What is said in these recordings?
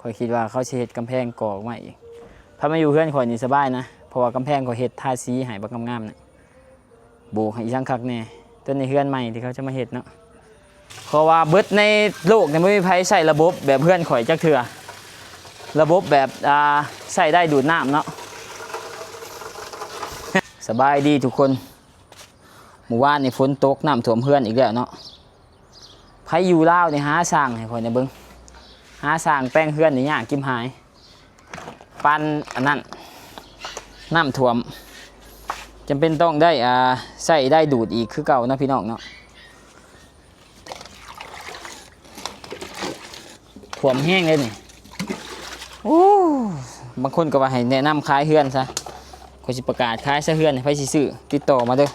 ຂ້ອຍຄິດວ່າເຂົາຊິເຮັດກຳແພງກໍ່ອອກມາອີກ. ຖ້າມາຢູ່ເຮືອນຂ້ອຍນີ້ສະບາຍນະ ເພາະວ່າກຳແພງຂ້ອຍເຮັດທາສີໃຫ້ບັກງາມໆນະ ໂບກໃຫ້ອີ່ຫຍັງຄັກແນ່. ຕົວນີ້ເຮືອນໃໝ່ທີ່ເຂົາຈະມາເຮັດເນາະ ເພາະວ່າເບິດໃນໂລກນີ້ບໍ່ມີໃຜໃຊ້ລະບົບແບບເຮືອນຂ້ອຍຈັກເທື່ອ ລະບົບແບບ ອ່າ ໃຊ້ໄດ້ດູດນ້ຳເນາະ. ສະບາຍດີທຸກຄົນ. ມື້ວານນີ້ຝົນຕົກ ນ້ຳຖ້ວມເຮືອນອີກແລ້ວເນາະ. ໃຜຢູ່ລາວນີ້ຫາສ້າງໃຫ້ຂ້ອຍແດ່ເບິ່ງ ຫາສ້າງແປງເຮືອນນີ້ຍາກຈິບຫາຍ ປານອັນນັ້ນ ນ້ຳຖ້ວມ ຈຳເປັນຕ້ອງໄດ້ ອ່າ ໃຊ້ໄດ້ດູດອີກຄືເກົ່າເນາະ ພີ່ນ້ອງເນາະ. ຖ້ວມແຮງເດ້ນີ້. ໂອ້ ບາງຄົນກໍວ່າໃຫ້ແນະນຳຂາຍເຮືອນຊະ ຂ້ອຍຊິປະກາດຂາຍຊະເຮືອນ ໃຜຊິຊື້ຕິດຕໍ່ມາເດີ.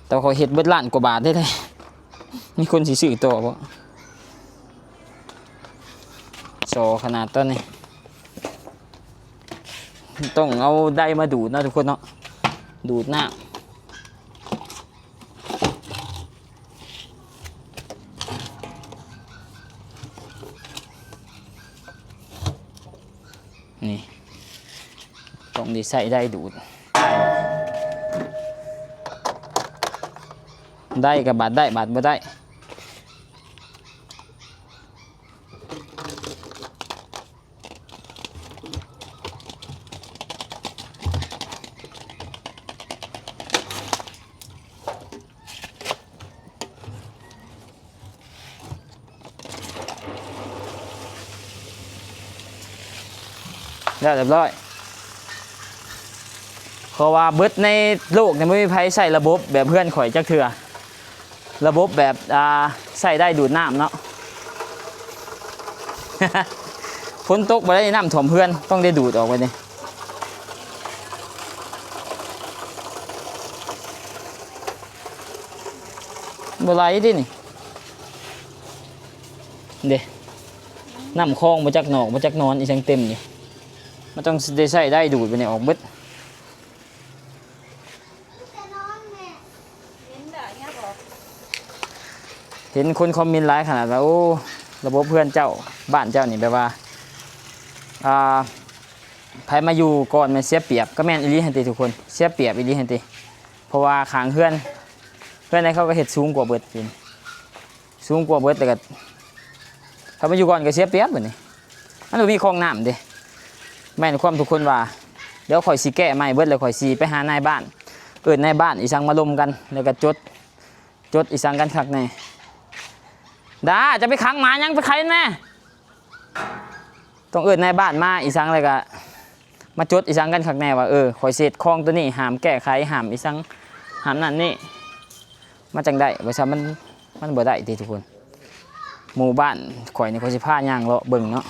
ແຕ່ວ່າຂ້ອຍເຮັດເບິດລ້ານກວ່າບາດເດ້ ມີຄົນຊິຊື້ຕໍ່ບໍ່? ສໍຂະໜາດຕອນນີ້ ຕ້ອງເອົາໄດມາດູດເນາະທຸກຄົນເນາະ ດູດນ້ຳ. ນີ້ ຕ້ອງໄດ້ໃຊ້ໄດດູດ ໄດກໍບາດໄດ້ບາດບໍ່ໄດ້. ແລ້ວຮຽບຮ້ອຍ ເພາະວ່າເບິດໃນໂລກນີ້ບໍ່ມີໃຜໃຊ້ລະບົບແບບເຮືອນຂ້ອຍຈັກເທື່ອ ລະບົບແບບ ອ່າ ໃຊ້ໄດ້ດູດນ້ຳເນາະ. ຝົນຕົກບໍ່ໄດ້ ນ້ຳຖ້ວມເຮືອນ ຕ້ອງໄດ້ດູດອອກໄປນີ້ ບໍ່ໄຫຼເດ້ນີ້ ເດ້ ນ້ຳຄອງບໍ່ຈັກນອກບໍ່ຈັກນອນອີ່ຫຍັງເຕັມຢູ່ ມັນຕ້ອງໄດ້ໃຊ້ໄດດູດໄປນີ້ອອກເບິດ. ເຫັນຄົນຄອມເມັນຫຼາຍຂະໜາດວ່າ ໂອ້ ລະບົບເຮືອນເຈົ້າ ບ້ານເຈົ້ານີ້ແບບວ່າ ອ່າ ໃຜມາຢູ່ກ່ອນແມ່ນເສຍປຽບ. ກໍແມ່ນອີ່ຫຼີຫັ້ນຕິທຸກຄົນ ເສຍປຽບອີ່ຫຼີຫັ້ນຕິ ເພາະວ່າຂ້າງເຮືອນ ເຮືອນໃດເຂົາກໍເຮັດສູງກວ່າເບິດ ສູງກວ່າເບິດ ແລ້ວກໍ ຄັນມາຢູ່ກ່ອນກໍເສຍປຽບບັດນີ້ ມັນບໍ່ມີຄອງນ້ຳເດ້. ແມ່ນຄວາມທຸກຄົນວ່າ ດຽວຂ້ອຍຊິແກ້ໃໝ່ເບິດ ແລ້ວຂ້ອຍຊິໄປຫານາຍບ້ານ ເອີ້ນນາຍບ້ານອີ່ສັງມາລົມກັນ ແລ້ວກໍຈົດ ຈົດອີ່ສັງກັນຄັກແນ່. ດາ ຈະໄປຂັງໝາຫຍັງ ໄປໄຂແນ່. ຕ້ອງເອີ້ນນາຍບ້ານມາອີ່ສັງ ແລ້ວກໍມາຈົດອີ່ສັງກັນຄັກແນ່ວ່າ ເອີ ຂ້ອຍຊິເຮັດຄອງໂຕນີ້ ຫ້າມແກ້ໄຂ ຫ້າມອີ່ສັງ ຫ້າມນັ້ນນີ້ ມັນຈັ່ງໄດ້ ວ່າຊັ້ນ ມັນ ມັນບໍ່ໄດ້ຕິທຸກຄົນ. ໝູ່ບ້ານຂ້ອຍນີ້ ຂ້ອຍຊິພາຍ່າງເລາະເບິ່ງເນາະ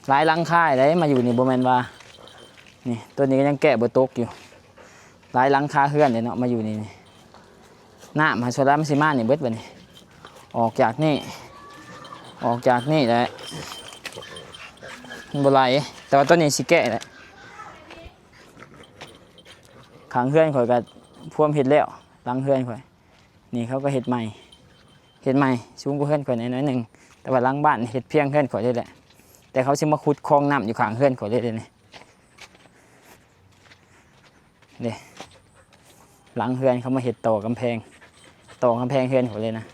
ຫຼາຍຫຼັງຄາໃດ໋ ມາຢູ່ນີ້ ບໍ່ແມ່ນວ່າ ນີ້ ໂຕນີ້ກໍຍັງແກ້ບໍ່ຕົກຢູ່ ຫຼາຍຫຼັງຄາເຮືອນເດ້ເນາະ ມາຢູ່ນີ້ ນີ້ ນ້ຳຫາສ່ວນຫຼາຍມັນຊິມານີ້ເບິດບັດນີ້ ອອກຈາກນີ້ ອອກຈາກນີ້ແຫຼະ ມັນບໍ່ໄຫຼ ແຕ່ວ່າໂຕນີ້ຊິແກ້ແຫຼະ. ຂ້າງເຮືອນຂ້ອຍກໍພວມເຮັດແລ້ວ ຫຼັງເຮືອນຂ້ອຍ ນີ້ເຂົາກໍເຮັດໃໝ່ ເຮັດໃໝ່ສູງກວ່າເຮືອນຂ້ອຍແດ່ໜ້ອຍໜຶ່ງ ແຕ່ວ່າຫຼັງບ້ານເຮັດພຽງເຮືອນຂ້ອຍເລີຍແຫຼະ ແຕ່ເຂົາຊິມາຂຸດຄອງນ້ຳຢູ່ຂ້າງເຮືອນຂ້ອຍເລີຍເດ້ນີ້. ເດ້ ຫຼັງເຮືອນເຂົາມາເຮັດຕໍ່ກຳແພງ ຕໍ່ກຳແພງເຮືອນຂ້ອຍເລີຍນະ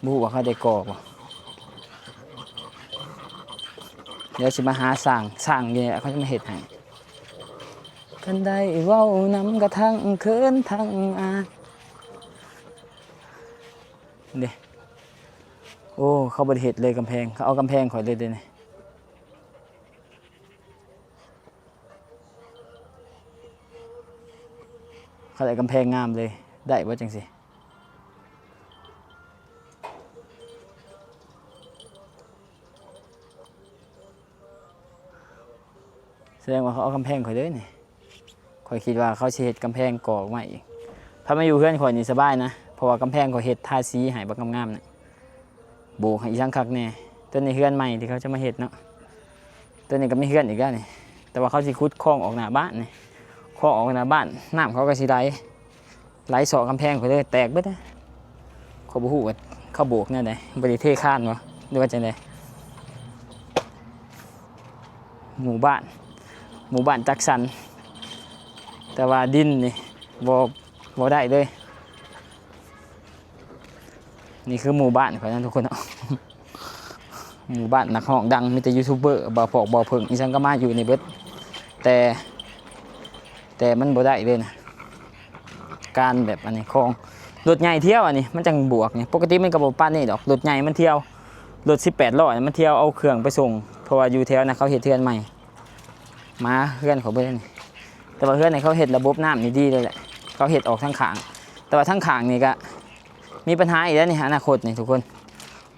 ບໍ່ຮູ້ວ່າເຂົາໄດ້ກໍ່ບໍ່. ດຽວຊິມາຫາຊ່າງ ຊ່າງຢູ່ນີ້ແຫຼະ ເຂົາຈະມາເຮັດໃຫ້. ຄັນໄດ້ເວົ້ານຳກະທັງເຂີນທັງອາຍ ເດ້. ໂອ້ ເຂົາບໍ່ໄດ້ເຮັດເລີຍກຳແພງ ເຂົາເອົາກຳແພງຂ້ອຍເລີຍເດ້ນີ້. ເຂົາໄດ້ກຳແພງງາມເລີຍ ໄດ້ບໍ່ຈັ່ງຊີ້? ສະແດງວ່າເຂົາເອົາກຳແພງຂ້ອຍເລີຍນີ້. ຂ້ອຍຄິດວ່າເຂົາຊິເຮັດກຳແພງກໍ່ອອກມາອີກ. ຖ້າມາຢູ່ເຮືອນຂ້ອຍນີ້ສະບາຍນະ ເພາະວ່າກຳແພງຂ້ອຍເຮັດທາສີໃຫ້ບັກງາມໆນະ. ໂບກໃຫ້ອີ່ສັງຄັກແນ່. ຕົວນີ້ເຮືອນໃໝ່ທີ່ເຂົາຈະມາເຮັດເນາະ. ຕົວນີ້ກໍມີເຮືອນອີກແລ້ວນີ້ ແຕ່ວ່າເຂົາຊິຂຸດຄອງອອກໜ້າບ້ານນີ້ ຄອງອອກໜ້າບ້ານ ນ້ຳເຂົາກໍຊິໄຫຼ ໄຫຼເຊາະກຳແພງຂ້ອຍເລີຍ ແຕກເບິດ. ຂ້ອຍບໍ່ຮູ້ວ່າເຂົາໂບກແນວໃດ ບໍ່ໄດ້ເທຄານບໍ່. ຫຼືວ່າຈັ່ງໃດ? ໝູ່ບ້ານ ໝູ່ບ້ານຈັກສັນ ແຕ່ວ່າດິນນີ້ບໍ່ ບໍ່ໄດ້ເລີຍ. ນີ້ຄືໝູ່ບ້ານຂ້ອຍນະທຸກຄົນເນາະ ໝູ່ບ້ານນັກຮ້ອງດັງ ມີແຕ່ຢູທູບເບີ ບ່າວພອກ ບ່າວເຜິ້ງ ອີ່ຫຍັງກໍມາຢູ່ນີ້ເບິດ ແຕ່ ແຕ່ມັນບໍ່ໄດ້ເລີຍນະ ການແບບອັນນີ້ ຂອງລົດໃຫຍ່ທ່ຽວອັນນີ້ ມັນຈັ່ງບວກນີ້ ປົກກະຕິມັນກໍບໍ່ປານນີ້ດອກ ລົດໃຫຍ່ມັນທ່ຽວ ລົດສິບແປດລໍ້ມັນທ່ຽວເອົາເຄື່ອງໄປສົ່ງ ເພາະວ່າຢູ່ແຖວນັ້ນເຂົາເຮັດເຮືອນໃໝ່ ມາເຮືອນເຂົາເບິດນີ້ ແຕ່ວ່າເຮືອນນີ້ເຂົາເຮັດລະບົບນ້ຳນີ້ດີເລີຍແຫຼະ ເຂົາເຮັດອອກທາງຂ້າງ ແຕ່ວ່າທາງຂ້າງນີ້ກະມີປັນຫາອີກແລ້ວນີ້ ອະນາຄົດນີ້ທຸກຄົນ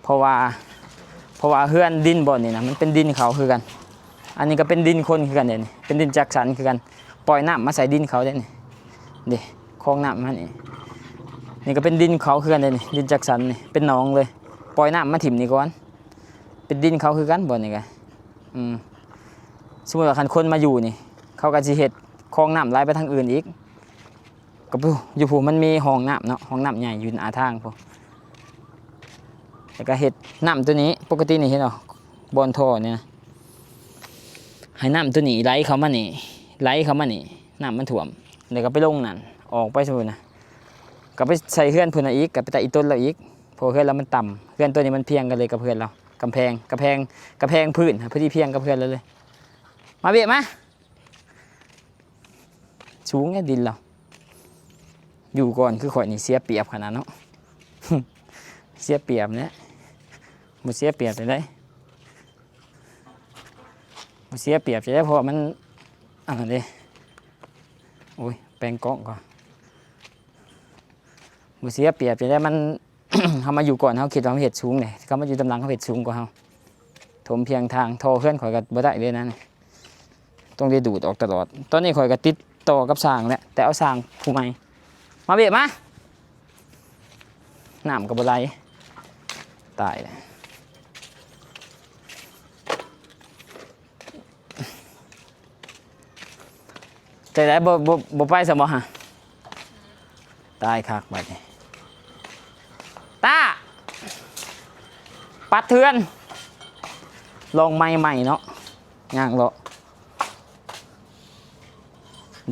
ເພາະວ່າ ເພາະວ່າເຮືອນດິນບ່ອນນີ້ນະ ມັນເປັນດິນເຂົາຄືກັນ ອັນນີ້ກໍເປັນດິນຄົນຄືກັນເດ້ນີ້ ເປັນດິນຈັກສັນຄືກັນ ປ່ອຍນ້ຳມາໃສ່ດິນເຂົາເດ້ນີ້ ເດ້ ຄອງນ້ຳມັນນີ້ ນີ້ກໍເປັນດິນເຂົາຄືກັນເດ້ນີ້ ດິນຈັກສັນນີ້ ເປັນໜອງເລີຍ ປ່ອຍນ້ຳມາຖິ້ມນີ້ກ່ອນ ເປັນດິນເຂົາຄືກັນບ່ອນນີ້ກະ ອືມ ສົມມຸດວ່າຄັນຄົນມາຢູ່ນີ້ ເຂົາກໍຊິເຮັດຄອງນ້ຳໄຫຼໄປທາງອື່ນອີກ ກໍຢູ່ພຸ້ນມັນມີຫ້ອງນ້ຳເນາະ ຫ້ອງນ້ຳໃຫຍ່ຢູ່ໜ້າທາງພຸ້ນ ແລ້ວກໍເຮັດນ້ຳຕົວນີ້ ປົກກະຕິນີ້ເຫັນບໍ່ ບ່ອນທໍ່ນີ້ນະ ໃຫ້ນ້ຳຕົວນີ້ໄຫຼເຂົ້າມານີ້ ໄຫຼເຂົ້າມານີ້ ນ້ຳມັນຖ້ວມ ແລ້ວກໍໄປລົງນັ້ນ ອອກໄປຊັ້ນນະ ກໍໄປໃສ່ເຮືອນພຸ້ນນະອີກ ກໍໄປຕາອີຕົນລາວອີກ ເພາະເຮືອນລາວມັນຕ່ຳ ເຮືອນຕົວນີ້ມັນພຽງກັນເລີຍກັບເຮືອນລາວ ກຳແພງ ກຳແພງ ກຳແພງພື້ນ ພໍດີພຽງກັບເຮືອນລາວເລີຍ ມາເວະມາ ສູງແທ້ດິນລາວ ຢູ່ກ່ອນຄືຂ້ອຍນີ້ເສຍປຽບຂະໜາດເນາະ ເສຍປຽບແຫຼະ ບໍ່ເສຍປຽບຈັ່ງໃດ ບໍ່ເສຍປຽບຈັ່ງໃດ ເພາະວ່າມັນ ອັນນັ້ນເດ້ ໂອ້ຍ ແປງກ້ອງກ່ອນ ບໍ່ເສຍປຽບຈັ່ງໃດ ມັນ ເຮົາມາຢູ່ກ່ອນ ເຮົາຄິດວ່າເຮົາເຮັດສູງເດ້ ເຂົາມາຢູ່ຕາມຫຼັງ ເຮົາເຮັດສູງກວ່າເຮົາ ຖົມພຽງທາງ ທໍ່ເຮືອນຂ້ອຍກໍບໍ່ໄດ້ເດ້ນັ້ນ ຕ້ອງໄດ້ດູດອອກຕະຫຼອດ ຕອນນີ້ຂ້ອຍກໍຕິດຕໍ່ກັບຊ່າງແຫຼະ ແຕ່ເອົາຊ່າງຜູ້ໃໝ່ ມາເວະມາ ນ້ຳກໍບໍ່ໄຫຼ ຕາຍແລ້ວ. ຈັ່ງໃດ ບໍ່ ບໍ່ ບໍ່ໄປຊະບໍ່ຫະ? ຕາຍຄັກບາດນີ້ ຕາ ປັດເຮືອນ ລອງໃໝ່ໃໝ່ເນາະ ຍ່າງເລາະ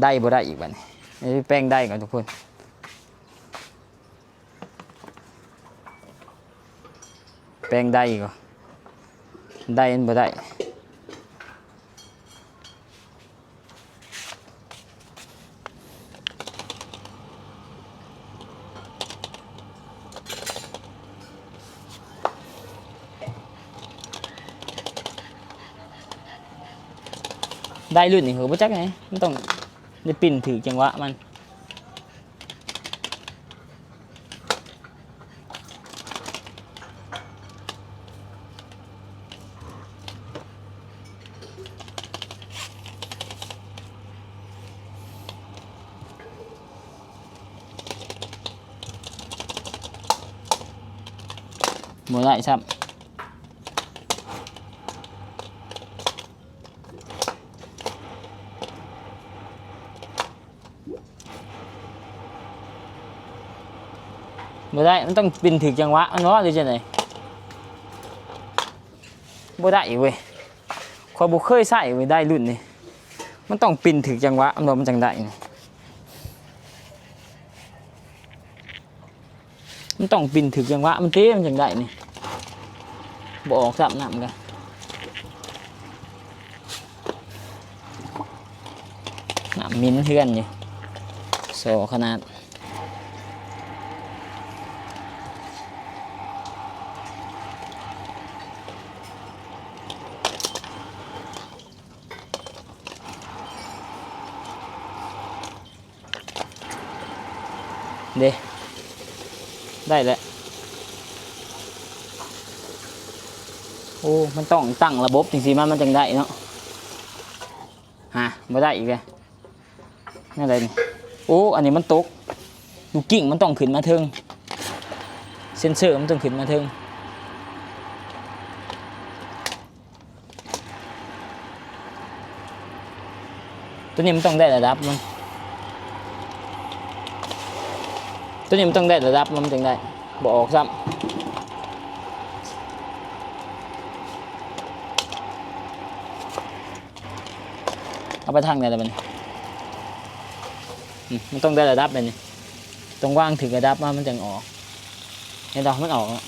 ໄດ້ບໍ່ໄດ້ອີກບາດນີ້ ແປງໄດ້ກ່ອນທຸກຄົນ. ແປງໄດ້ກໍໄດ້ ມັນບໍ່ໄດ້ ໄດ້ລຸ້ນນີ້ ຂ້ອຍກໍບໍ່ຈັກໄງ ມັນຕ້ອງໄດ້ປິ່ນຖືກຈັງຫວະມັນ. ບໍ່ໄດ້ຊ້ຳ ບໍ່ໄດ້ ມັນຕ້ອງປິ່ນຖືກຈັງຫວະ ແມ່ນບໍ່ ຫຼືຈັ່ງໃດ? ບໍ່ໄດ້ເວີຍ ຂ້ອຍບໍ່ເຄີຍໃຊ້ເວີຍ ໄດ້ລຸ້ນນີ້ ມັນຕ້ອງປິ່ນຖືກຈັງຫວະ ແມ່ນບໍ່ ມັນຈັ່ງໄດ້ນີ້. ມັນຕ້ອງປິ່ນຖືກຈັງຫວະມັນຕິ ມັນຈັ່ງໄດ້ນີ້ ບໍ່ອອກຊ້ຳ ນ້ຳກະ ນ້ຳເໝັນເຮືອນຢູ່ ສໍຂະໜາດ. ເດ້ ໄດ້ແລ້ວ ໂອ້ ມັນຕ້ອງຕັ້ງລະບົບຈັ່ງຊີ້ມາ ມັນຈັ່ງໄດ້ເນາະ ຫາ ບໍ່ໄດ້ອີກແລ້ວ ແນວໃດນີ້ ໂອ້ ອັນນີ້ມັນຕົກ ລູກກິ້ງມັນຕ້ອງຂຶ້ນມາເທິງ ເຊັນເຊີມັນຕ້ອງຂຶ້ນມາເທິງ. ຕົວນີ້ມັນຕ້ອງໄດ້ລະດັບມັນ ຕົວນີ້ມັນຕ້ອງໄດ້ລະດັບມັນ ມັນຈຶ່ງໄດ້ ບໍ່ອອກຊ້ຳ. າໄປທາງໃດລະບັດນີ້? ອືມ ມັນຕ້ອງໄດ້ລະດັບແບບນີ້ ຕ້ອງວາງຖືກລະດັບມາ ມັນຈັ່ງອອກ. ເຫັນບໍ່? ມັນອອກແລ້ວ.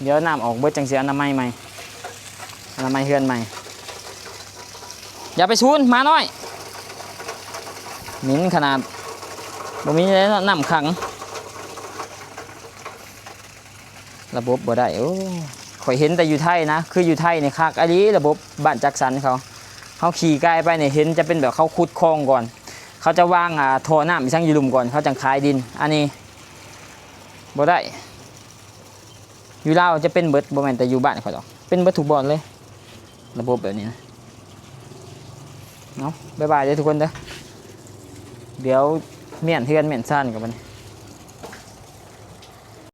ດຽວນ້ຳອອກເບິດ ຈັ່ງຊິອະນາໄມໃໝ່ ອະນາໄມເຮືອນໃໝ່. ຢ່າໄປສູນ ໝານ້ອຍ ເໝັນຂະໜາດ. ບໍ່ມີແລ້ວເນາະ ນ້ຳຂັງ. ລະບົບບໍ່ໄດ້. ໂອ້ ຂ້ອຍເຫັນແຕ່ຢູ່ໄທນະ ຄືຢູ່ໄທນີ້ຄັກອີ່ຫຼີ ລະບົບບ້ານຈັດສັນເຂົາ. ເຮົາຂີ່ກາຍໄປນີ້ ເຫັນຈະເປັນແບບເຂົາຂຸດຄອງກ່ອນ ເຂົາຈະວາງ ອ່າ ທໍ່ນ້ຳອີ່ຫຍັງຢູ່ລຸ່ມກ່ອນ ເຂົາຈັ່ງຂາຍດິນ. ອັນນີ້ບໍ່ໄດ້. ຢູ່ລາວຈະເປັນເບິດ ບໍ່ແມ່ນແຕ່ຢູ່ບ້ານຂ້ອຍດອກ ເປັນເບິດທຸກບ່ອນເລີຍ ລະບົບແບບນີ້ນະ. ເນາະ ບາຍບາຍເດີທຸກຄົນເດີ ດຽວມ້ຽນເຮືອນມ້ຽນຊານກັນບັດນີ້.